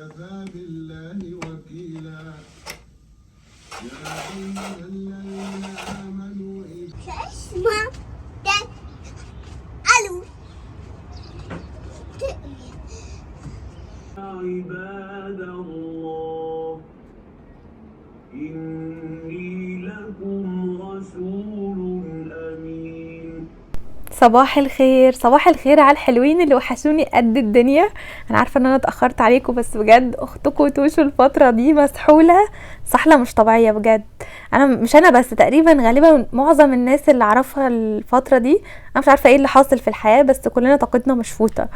وكفى بالله وكيلا. يا أيها الذين آمنوا عباد الله إني لكم رسول أمين. صباح الخير، صباح الخير على الحلوين اللي وحشوني قد الدنيا. انا عارفه ان انا اتاخرت عليكم، بس بجد اختكم توشو الفترة دي مسحوله سحله مش طبيعية بجد. انا مش انا بس، تقريبا غالبا معظم الناس اللي اعرفها الفترة دي، انا مش عارفه ايه اللي حاصل في الحياة، بس كلنا طاقتنا مشفوته.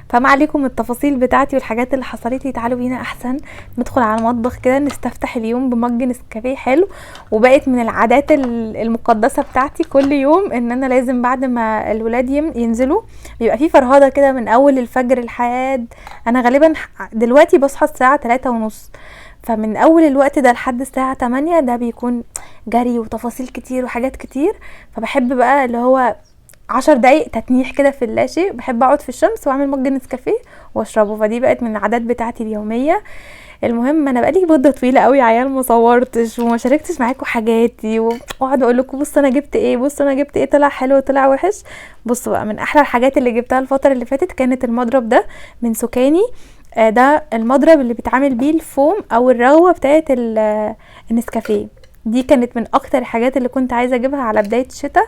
فما عليكم التفاصيل بتاعتي والحاجات اللي حصلت لي، تعالوا بينا احسن ندخل على المطبخ كده نستفتح اليوم بمج نسكافيه حلو. وبقت من العادات المقدسة بتاعتي كل يوم ان انا لازم بعد ما الولاد ينزلوا، بيبقى في فرهده كده من اول الفجر لحد انا غالبا دلوقتي بصحى الساعة 3:30، فمن اول الوقت ده لحد الساعة 8 ده بيكون جري وتفاصيل كتير وحاجات كتير. فبحب بقى اللي هو 10 دقايق تتنيح كده في اللاشيء، بحب اقعد في الشمس واعمل مج نسكافيه واشربه، فدي بقت من العادات بتاعتي اليومية. المهم انا بقالي مده طويلة قوي يا عيال ما صورتش وما شاركتش معاكم حاجاتي، واقعد اقول لكم بصوا انا جبت ايه، بصوا انا جبت ايه، طلع حلو طلع وحش. بصوا بقى، من احلى الحاجات اللي جبتها الفترة اللي فاتت كانت المضرب ده من سوكاني. ده المضرب اللي بيتعمل بيه الفوم او الرغوه بتاعه النسكافيه. دي كانت من اكتر الحاجات اللي كنت عايزه اجيبها على بداية الشتاء.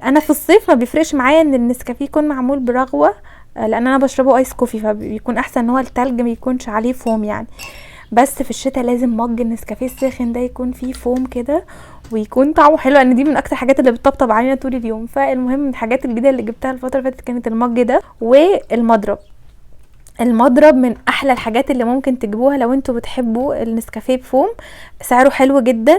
انا في الصيف ما بيفرقش معايا ان النسكافيه يكون معمول برغوه، لان انا بشربه ice coffee، فبيكون احسن ان هو التلج ما يكونش عليه فوم. بس في الشتاء لازم مج النسكافيه الساخن ده يكون فيه فوم كده ويكون طعمه حلو، لان دي من اكتر الحاجات اللي بتطبطب علينا طول اليوم. فالمهم من الحاجات الجديدة اللي جبتها الفترة اللي فاتت كانت المج ده والمضرب. المضرب من احلى الحاجات اللي ممكن تجيبوها لو انتوا بتحبوا النسكافيه بفوم، سعره حلو جدا.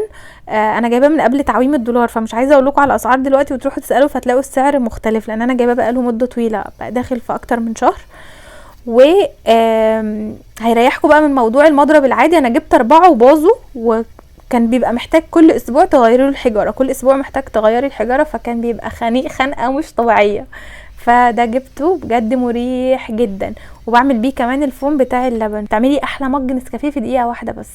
انا جايباه من قبل تعويم الدولار، فمش عايزه اقول لكم على الاسعار دلوقتي وتروحوا تسالوا فتلاقوا السعر مختلف، لان انا جايباه بقاله مده طويلة، بقى داخل في اكتر من شهر. و هيريحكم بقى من موضوع المضرب العادي. انا جبت 4 وباظوا، وكان بيبقى محتاج كل اسبوع تغيري له الحجارة، كل اسبوع محتاج تغيري الحجارة، فكان بيبقى خنيق خنقه مش طبيعية. فده جبته بجد مريح جدا، وبعمل بيه كمان الفوم بتاع اللبن، تعملي احلى مج نسكافيه في دقيقة واحدة بس.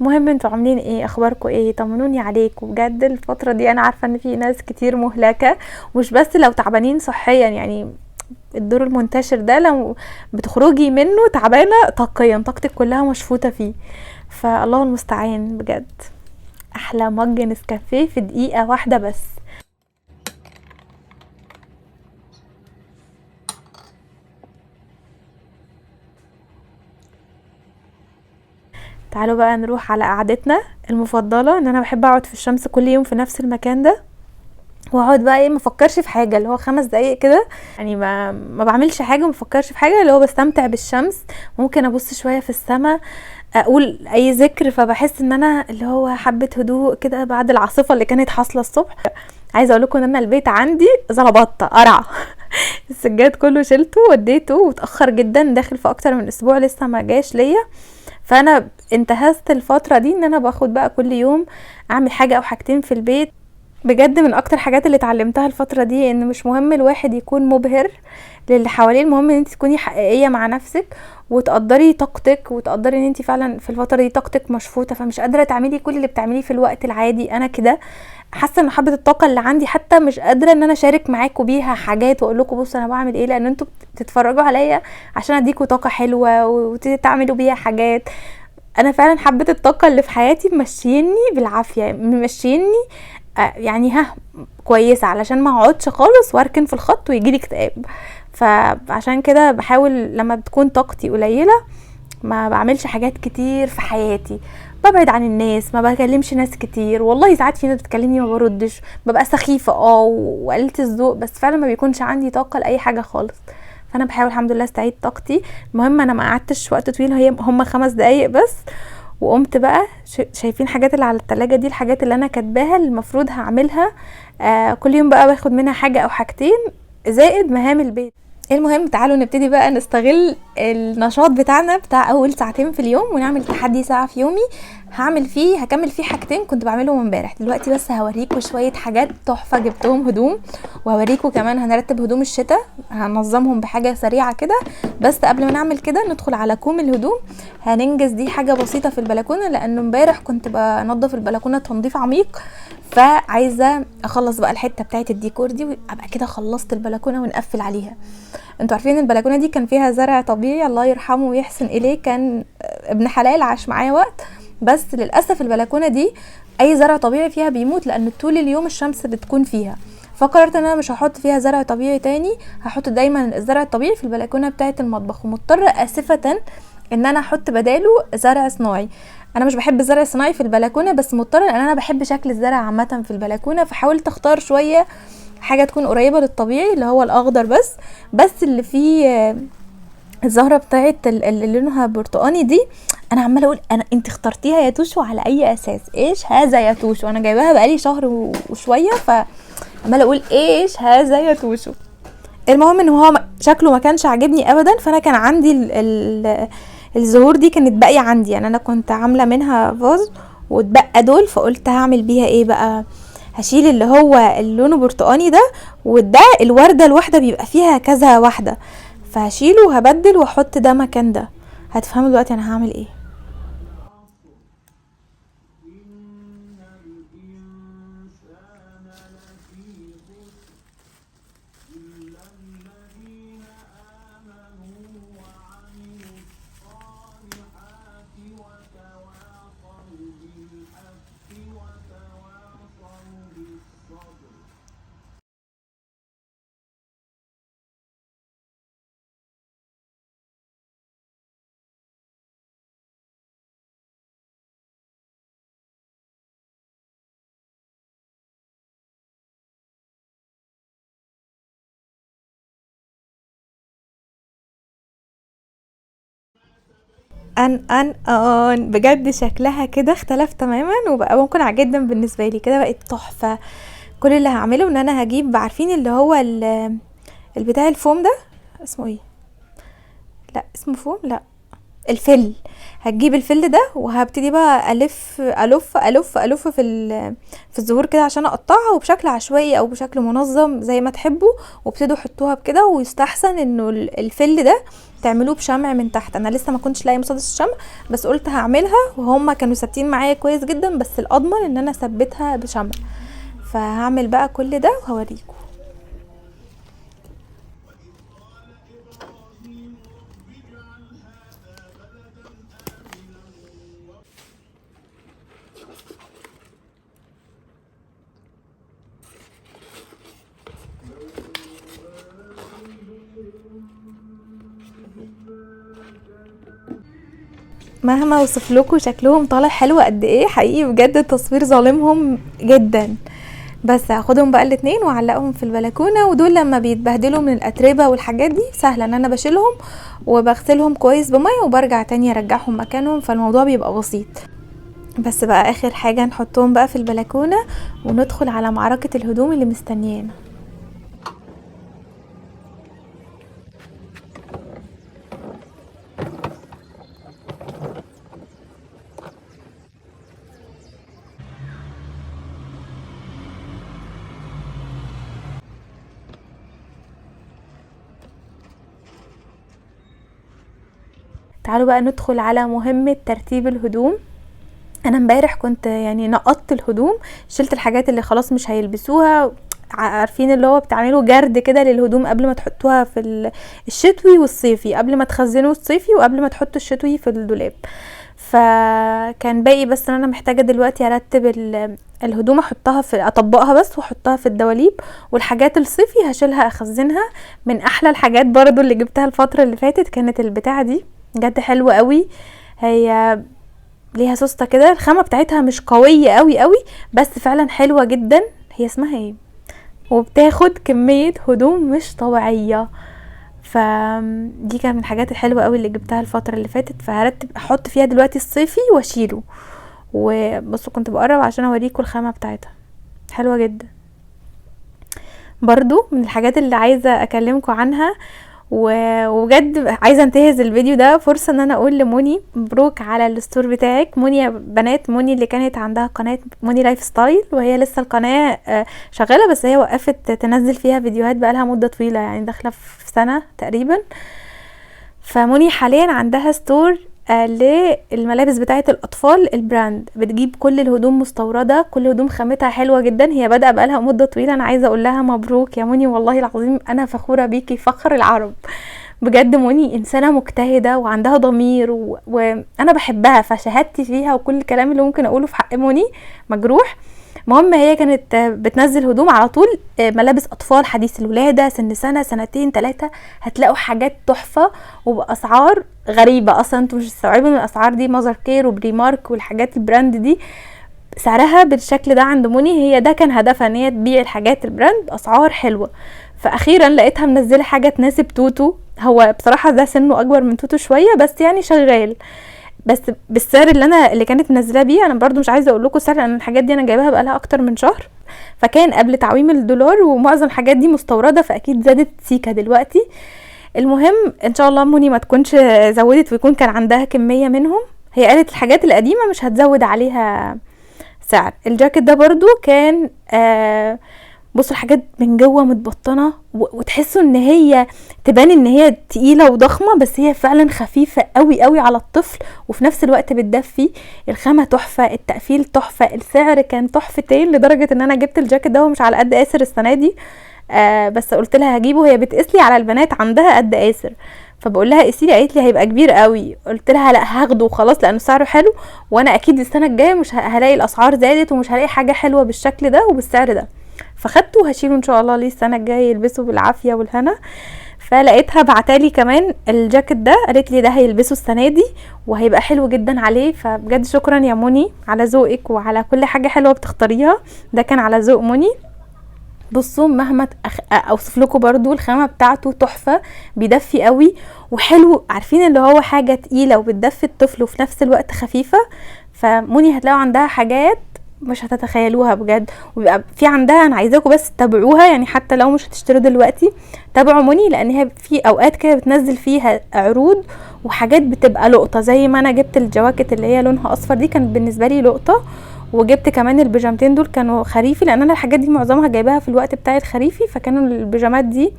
المهم انتوا عاملين ايه؟ اخباركم ايه؟ طمنوني عليكم بجد. الفترة دي انا عارفه ان في ناس كتير مهلكه، مش بس لو تعبانين صحيا، الدور المنتشر ده لو بتخرجي منه تعبانة طاقيا، طاقتك كلها مشفوطه فيه، فالله المستعان بجد. احلى مج نسكافيه في دقيقة واحدة بس. تعالوا بقى نروح على قعدتنا المفضلة، ان انا بحب اقعد في الشمس كل يوم في نفس المكان ده، واقعد بقى ايه، ما افكرش في حاجة، اللي هو 5 دقايق كده، ما بعملش حاجة، ما بفكرش في حاجة، اللي هو بستمتع بالشمس. ممكن ابص شوية في السما، اقول اي ذكر، فبحس ان انا اللي هو حبه هدوء كده بعد العاصفة اللي كانت حاصله الصبح. عايزه اقول لكم ان انا البيت عندي زلبطه قرعه السجاد كله شلته وديته، واتاخر جدا، داخل في اكتر من اسبوع لسه ما جاش ليا. فانا انتهزت الفترة دي ان انا باخد بقى كل يوم اعمل حاجة او حاجتين في البيت. بجد من اكتر حاجات اللي اتعلمتها الفترة دي ان مش مهم الواحد يكون مبهر للي حواليه، المهم ان انت تكوني حقيقية مع نفسك وتقدري طاقتك، وتقدري ان انت فعلا في الفترة دي طاقتك مشفوطه، فمش قادرة تعملي كل اللي بتعمليه في الوقت العادي. انا كده حاسه ان حبه الطاقة اللي عندي حتى مش قادرة ان انا اشارك معاكم بيها حاجات واقول لكم بصوا انا بعمل ايه، لان انتوا بتتفرجوا عليا عشان اديكوا طاقة حلوة وتعملوا بيها حاجات. انا فعلا حبه الطاقة اللي في حياتي ممشيني بالعافية، ممشيني ها كويسة، علشان ما اقعدش خالص واركن في الخط ويجيلي اكتئاب. فعشان كده بحاول لما بتكون طاقتي قليله ما بعملش حاجات كتير في حياتي، ببعد عن الناس، ما بكلمش ناس كتير. والله ساعات في ناس بتكلمني ما بردش، ببقى سخيفة وقلة الذوق، بس فعلا ما بيكونش عندي طاقة لاي حاجة خالص. فانا بحاول الحمد لله استعيد طاقتي. المهم انا ما قعدتش وقت طويل، هم 5 دقايق بس، وقمت بقى شايفين حاجات اللي على التلاجة دي، الحاجات اللي انا كاتباها اللي المفروض هعملها، كل يوم بقى باخد منها حاجة او حاجتين زائد مهام البيت. المهم تعالوا نبتدي بقى نستغل النشاط بتاعنا بتاع اول ساعتين في اليوم، ونعمل تحدي ساعة في يومي هكمل فيه حاجتين كنت بعملهم امبارح. دلوقتي بس هوريكم شوية حاجات تحفة جبتهم هدوم، وهوريكم كمان هنرتب هدوم الشتاء، هننظمهم بحاجة سريعة كده. بس قبل ما نعمل كده ندخل على كوم الهدوم، هننجز دي حاجة بسيطة في البلكونة، لانه امبارح كنت بنظف البلكونة تنظيف عميق، فعايزة اخلص بقى الحتة بتاعت الديكور دي وابقى كده خلصت البلكونة ونقفل عليها. انتوا عارفين البلكونة دي كان فيها زرع طبيعي، الله يرحمه ويحسن اليه، كان ابن حلال عاش معايا وقت، بس للاسف البلكونه دي اي زرع طبيعي فيها بيموت، لان طول اليوم الشمس بتكون فيها. فقررت ان انا مش هحط فيها زرع طبيعي تاني، هحط دايما الزرع الطبيعي في البلكونه بتاعه المطبخ، ومضطره اسفه ان انا احط بداله زرع صناعي. انا مش بحب الزرع الصناعي في البلكونه، بس مضطرة لان انا بحب شكل الزرع عامة في البلكونه، فحاولت اختار شوية حاجة تكون قريبه للطبيعي اللي هو الاخضر بس اللي فيه الزهرة بتاعت اللي لونها برتقاني دي. انا عماله اقول انا انت اخترتيها يا توشو على اي اساس؟ ايش هذا يا توشو؟ انا جايباها بقالي شهر وشوية، فعماله اقول ايش هذا يا توشو. المهم ان هو شكله ما كانش عاجبني ابدا، فانا كان عندي الزهور دي كانت باقية عندي، يعني انا كنت عامله منها فاز واتبقى دول، فقلت هعمل بيها ايه بقى؟ هشيل اللي هو اللي لونه برتقاني ده، وده الورده الواحدة بيبقى فيها كذا واحدة، فهشيله وهبدل واحط ده مكان ده. هتفهموا دلوقتي انا هعمل ايه. ان ان ان بجد شكلها كده اختلف تماما، وبقى مقنع جدا بالنسبة لي كده، بقت تحفة. كل اللي هعمله ان انا هجيب، عارفين اللي هو البتاع الفوم ده اسمه ايه؟ لا اسمه فوم، لا الفل. هتجيب الفل ده وهبتدي بقى الف الف الف الف في الزهور كده عشان اقطعها، وبشكل عشوائي او بشكل منظم زي ما تحبوا، وابتدوا حطوها بكده. ويستحسن انه الفل ده تعملوه بشمع من تحت. انا لسه ما كنتش لاقي مسدس الشمع، بس قلت هعملها، وهم كانوا ثابتين معايا كويس جدا، بس الاضمن ان انا اثبتها بشمع. فهعمل بقى كل ده وهوريكم. مهما اوصف لكم شكلهم طالع حلو قد ايه، حقيقي بجد التصوير ظالمهم جدا. بس هاخدهم بقى الاتنين واعلقهم في البلكونه، ودول لما بيتبهدلوا من الاتربه والحاجات دي سهلة ان انا بشيلهم وبغسلهم كويس بميه وبرجع تاني ارجعهم مكانهم، فالموضوع بيبقى بسيط. بس بقى اخر حاجة نحطهم بقى في البلكونه وندخل على معركة الهدوم اللي مستنيانا. تعالوا بقى ندخل على مهمة ترتيب الهدوم. انا امبارح كنت نقطت الهدوم، شلت الحاجات اللي خلاص مش هيلبسوها، عارفين اللي هو بتعملوا جرد كده للهدوم قبل ما تحطوها في الشتوي والصيفي، قبل ما تخزنوا الصيفي وقبل ما تحطوا الشتوي في الدولاب. فكان باقي بس ان انا محتاجة دلوقتي ارتب الهدوم، احطها في، اطبقها بس واحطها في الدواليب، والحاجات الصيفي هشيلها اخزنها. من احلى الحاجات برضو اللي جبتها الفترة اللي فاتت كانت البتاعة دي، بجد حلوة قوي. هي ليها سوستة كده، الخامة بتاعتها مش قوية قوي قوي بس فعلا حلوة جدا. هي اسمها ايه؟ وبتاخد كمية هدوم مش طبيعية، فدي كانت من الحاجات الحلوة قوي اللي جبتها الفترة اللي فاتت. فهرتب احط فيها دلوقتي الصيفي واشيله. وبصوا كنت بقرب عشان اوريكم الخامة بتاعتها، حلوة جدا. برضو من الحاجات اللي عايزة اكلمكم عنها وبجد عايزه انتهز الفيديو ده فرصة ان انا اقول لموني مبروك على ال store بتاعك. موني يا بنات، موني اللي كانت عندها قناة موني lifestyle، وهي لسه القناة شغالة، بس هي وقفت تنزل فيها فيديوهات بقالها مده طويلة، يعني داخله في سنة تقريبا. فموني حاليا عندها store للملابس بتاعه الاطفال ال brand، بتجيب كل الهدوم مستورده، كل هدوم خامتها حلوة جدا. هي بادئه بقالها مده طويلة. انا عايزه اقول لها مبروك يا موني، والله العظيم انا فخورة بيكي فخر العرب بجد. موني انسانه مجتهدة وعندها ضمير وانا بحبها، فشهادتي فيها وكل الكلام اللي ممكن اقوله في حق موني مجروح. المهم هي كانت بتنزل هدوم على طول، ملابس اطفال حديث الولادة، سن سنة سنتين 3، هتلاقوا حاجات تحفة وباسعار غريبة اصلا انتوا مش مستوعبين الاسعار دي. Mothercare و Primark والحاجات ال brand دي سعرها بالشكل ده عند موني. هي ده كان هدفها، ان هي تبيع الحاجات ال brand باسعار حلوة. فاخيرا لقيتها منزله حاجة تناسب توتو. هو بصراحة ده سنة اكبر من توتو شوية، بس يعني شغال، بس بالسعر اللي كانت منزلاه بيه. انا برضو مش عايزه اقول لكم السعر لان الحاجات دي انا جايباها بقالها اكتر من شهر، فكان قبل تعويم الدولار، ومعظم الحاجات دي مستورده، فاكيد زادت سيكا دلوقتي. المهم ان شاء الله موني ما تكونش زودت ويكون كان عندها كمية منهم. هي قالت الحاجات القديمة مش هتزود عليها سعر. الجاكيت ده برضو كان بصوا الحاجات من جوه متبطنه، وتحسوا ان هي تبان ان هي تقيلة وضخمه، بس هي فعلا خفيفة قوي قوي على الطفل، وفي نفس الوقت بتدفي. الخامة تحفة، التقفيل تحفة، السعر كان تحفتين، لدرجة ان انا جبت الجاكيت ده ومش على قد قاسر السنة دي، بس قلت لها هجيبه. هي بتقيس لي على البنات عندها قد قاسر، فبقول لها قيسي لي، قالت لي هيبقى كبير قوي، قلت لها لا هاخده وخلاص لانه سعره حلو، وانا اكيد السنة الجاية مش هلاقي الاسعار زادت ومش هلاقي حاجة حلوة بالشكل ده وبالسعر ده، فخدته وهشيله ان شاء الله ليه السنة الجاية يلبسه بالعافية والهنا. فلقيتها بعتالي كمان الجاكيت ده، قالت لي ده هيلبسه السنة دي وهيبقى حلو جدا عليه. فبجد شكرا يا موني على ذوقك وعلى كل حاجة حلوة بتختاريها، ده كان على ذوق موني. بصوا مهما اوصف لكم برضو الخامة بتاعته تحفة، بيدفي قوي وحلو، عارفين اللي هو حاجة تقيلة وبتدفي الطفل وفي نفس الوقت خفيفة. فموني هتلاقوا عندها حاجات مش هتتخيلوها بجد، وبيبقى في عندها، انا عايزاكم بس تتابعوها، يعني حتى لو مش هتشتروا دلوقتي تابعوا موني، لان هي في اوقات كده بتنزل فيها عروض وحاجات بتبقى لقطة. زي ما انا جبت الجواكت اللي هي لونها اصفر دي كانت بالنسبة لي لقطة، وجبت كمان البيجامتين دول كانوا خريفي، لان انا الحاجات دي معظمها جايباها في الوقت بتاع الخريفي، فكانوا البيجامات دي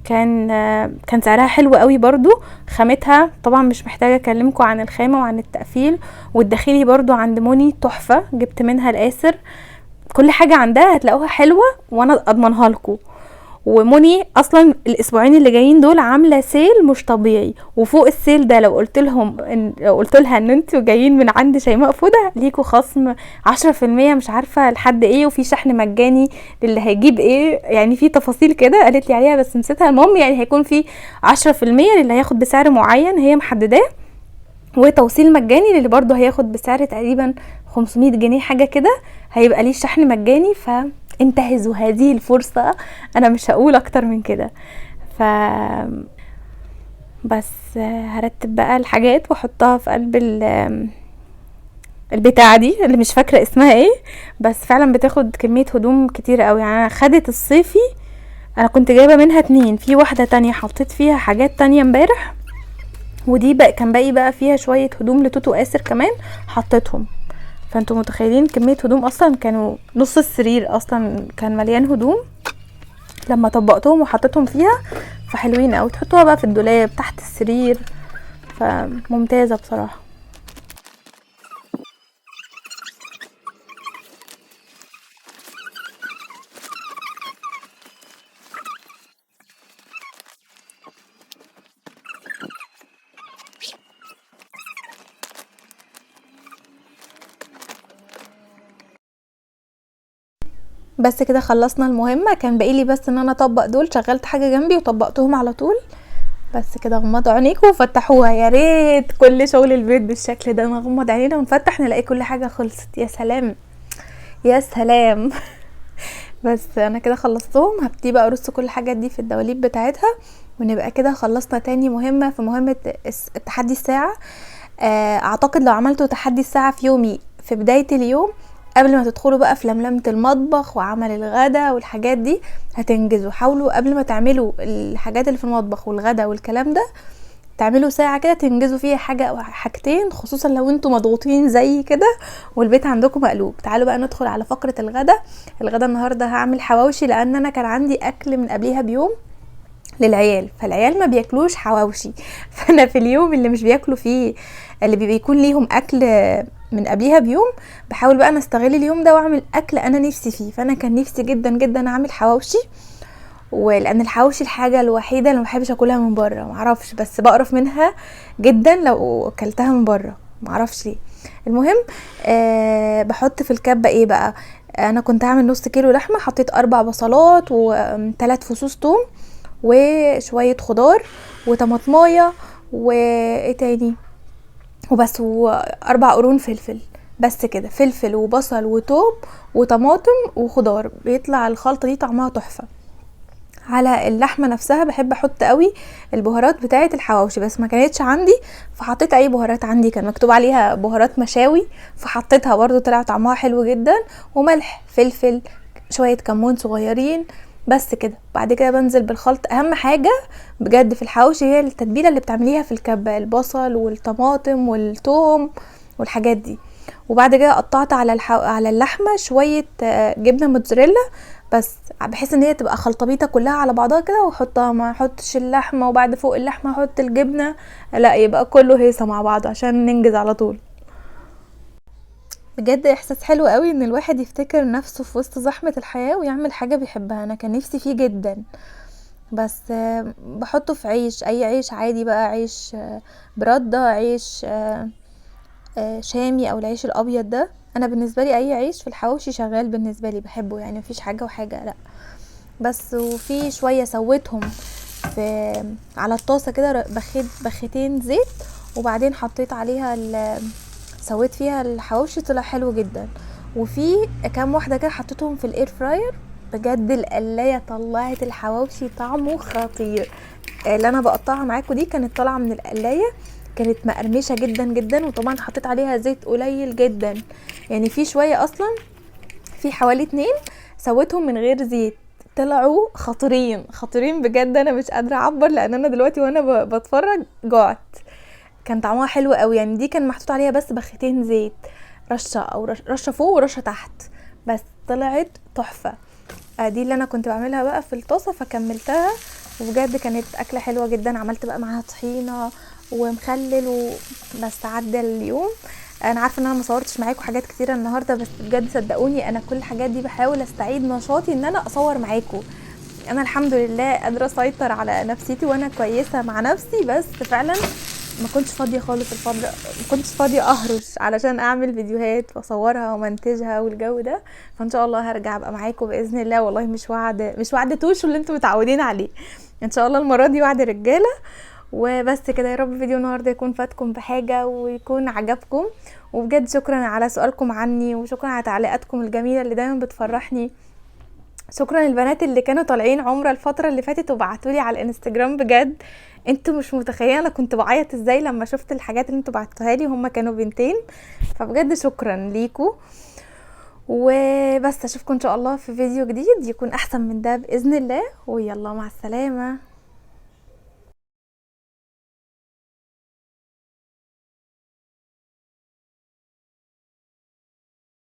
كان سعرها حلو قوي برضو. خامتها طبعا مش محتاجه اكلمكم عن الخامة وعن التقفيل، والداخلي برضو عند موني تحفة، جبت منها القاسر، كل حاجة عندها هتلاقوها حلوة وانا اضمنها لكم. وموني اصلا الاسبوعين اللي جايين دول عامله sale مش طبيعي، وفوق ال sale ده لو قلت لهم لو قلت لها ان انتوا جايين من عند شيماء فوده ليكوا خصم 10% مش عارفه لحد ايه، وفي شحن مجاني للي هيجيب ايه، يعني في تفاصيل كده قالت لي عليها بس نسيتها. المهم يعني هيكون في 10% للي هياخد بسعر معين هي محدداه، وتوصيل مجاني للي برضو هياخد بسعر تقريبا 500 جنيه حاجة كده، هيبقى ليه شحن مجاني. فانتهزوا هذه الفرصة، انا مش هقول اكتر من كده. ف بس هرتب بقى الحاجات واحطها في قلب البتاعه دي اللي مش فاكره اسمها ايه، بس فعلا بتاخد كمية هدوم كتير قوي. يعني انا خدت الصيفي، انا كنت جايبه منها 2، في واحدة تانية حطيت فيها حاجات تانية امبارح، ودي بقى كان باقي بقى فيها شوية هدوم لتوتو قاسر كمان حطيتهم. فانتوا متخيلين كمية هدوم، اصلا كانوا نص السرير اصلا كان مليان هدوم لما طبقتهم وحطيتهم فيها، فحلوين قوي، تحطوها بقى في الدولاب تحت السرير، فممتازه بصراحة. بس كده خلصنا المهمة، كان باقي لي بس ان انا اطبق دول، شغلت حاجة جنبي وطبقتهم على طول. بس كده غمضوا عينيكم وفتحوها، يا ريت كل شغل البيت بالشكل ده، نغمض عينينا ونفتح نلاقي كل حاجة خلصت. يا سلام يا سلام. بس انا كده خلصتهم، هبتدي بقى ارص كل الحاجات دي في الدواليب بتاعتها، ونبقى كده خلصنا تاني مهمة في مهمة تحدي الساعة. اعتقد لو عملتوا تحدي الساعة في يومي في بداية اليوم قبل ما تدخلوا بقى في لملمة المطبخ وعمل الغدا والحاجات دي هتنجزوا. حاولوا قبل ما تعملوا الحاجات اللي في المطبخ والغدا والكلام ده تعملوا ساعة كده تنجزوا فيها حاجة او حاجتين، خصوصا لو انتوا مضغوطين زي كده والبيت عندكم مقلوب. تعالوا بقى ندخل على فقرة الغدا. الغدا النهاردة هعمل حواوشي، لان انا كان عندي اكل من قبليها بيوم للعيال، فالعيال ما بياكلوش حواوشي، فانا في اليوم اللي مش بياكلوا فيه، اللي بيكون ليهم اكل من قبليها بيوم، بحاول بقى نستغل اليوم ده واعمل اكل انا نفسي فيه. فانا كان نفسي جدا جدا اعمل حواوشي، ولان الحواوشي الحاجة الوحيدة اللي ما بحبش اكلها من بره، ما اعرفش بس بقرف منها جدا لو اكلتها من بره، ما اعرفش ليه. المهم بحط في الكبه ايه بقى، انا كنت هعمل نص كيلو لحمه، حطيت 4 بصلات و3 فصوص توم وشوية خضار وطماطمايه وايه تاني وبس، و4 قرون فلفل بس كده، فلفل وبصل وتوم وطماطم وخضار. بيطلع الخلطة دي طعمها تحفة. على اللحمة نفسها بحب احط قوي البهارات بتاعه الحواوشي، بس ما كانتش عندي فحطيت اي بهارات عندي، كان مكتوب عليها بهارات مشاوي فحطيتها برضو، طلع طعمها حلو جدا. وملح، فلفل، شوية كمون صغيرين بس كده. بعد كده بنزل بالخلط. اهم حاجة بجد في الحواوشي هي التتبيله اللي بتعمليها في الكبه، البصل والطماطم والثوم والحاجات دي. وبعد كده قطعت على اللحمة شوية جبنه موتزاريلا بس، بحيث ان هي تبقى خلطبيطه كلها على بعضها كده، واحطها، ما احطش اللحمة وبعد فوق اللحمة احط الجبنة، لا يبقى كله هيصه مع بعضه عشان ننجز على طول. بجد احساس حلو قوي ان الواحد يفتكر نفسه في وسط زحمة الحياة ويعمل حاجة بيحبها. انا كان نفسي فيه جدا، بس بحطه في عيش، اي عيش عادي بقى، عيش برده، عيش شامي او العيش الابيض ده. انا بالنسبة لي اي عيش في الحواوشي شغال بالنسبة لي، بحبه يعني، مفيش حاجة وحاجه لا. بس وفي شوية سويتهم على الطاسه كده، بخيت بختين زيت، وبعدين حطيت عليها سويت فيها الحواوشي، طلع حلو جدا. وفي كام واحدة كده حطيتهم في ال air fryer، بجد القلايه طلعت الحواوشي طعمه خطير. اللي انا بقطعها معاكم دي كانت طالعه من القلايه، كانت مقرمشه جدا جدا، وطبعا حطيت عليها زيت قليل جدا، يعني في شوية اصلا، في حوالي 2 سويتهم من غير زيت، طلعوا خطيرين خطيرين بجد. انا مش قادرة اعبر لان انا دلوقتي وانا بتفرج جعت. كان طعمها حلو قوي يعني. دي كان محطوط عليها بس بختين زيت، رشه او رشه فوق ورشه تحت، بس طلعت تحفة. دي اللي انا كنت بعملها بقى في الطاسه فكملتها، وبجد كانت اكله حلوة جدا. عملت بقى معاها طحينه ومخلل وبس. عدى اليوم. انا عارفه ان انا ما صورتش معاكم حاجات كتيرة النهارده، بس بجد صدقوني انا كل الحاجات دي بحاول استعيد نشاطي ان انا اصور معاكم. انا الحمد لله قادرة اسيطر على نفسيتي وانا كويسة مع نفسي، بس فعلا ما كنتش فاضية خالص الفترة، ما كنتش فاضية اهرش علشان اعمل فيديوهات واصورها ومنتجها والجو ده. فان شاء الله هرجع ابقى معاكم باذن الله. والله مش وعد توشو اللي انتم متعودين عليه، ان شاء الله المرة دي وعد رجاله. وبس كده، يا رب فيديو النهارده يكون فاتكم بحاجة ويكون عجبكم. وبجد شكرا على سؤالكم عني، وشكرا على تعليقاتكم الجميلة اللي دايما بتفرحني. شكرا للبنات اللي كانوا طالعين عمره الفترة اللي فاتت وبعتولي على الانستجرام، بجد انتوا مش متخيلين انا كنت بعيط ازاي لما شفت الحاجات اللي انتوا بعتوها لي. هما كانوا بنتين، فبجد شكرا ليكوا. وبس اشوفكم ان شاء الله في فيديو جديد يكون احسن من ده باذن الله. ويلا مع السلامة.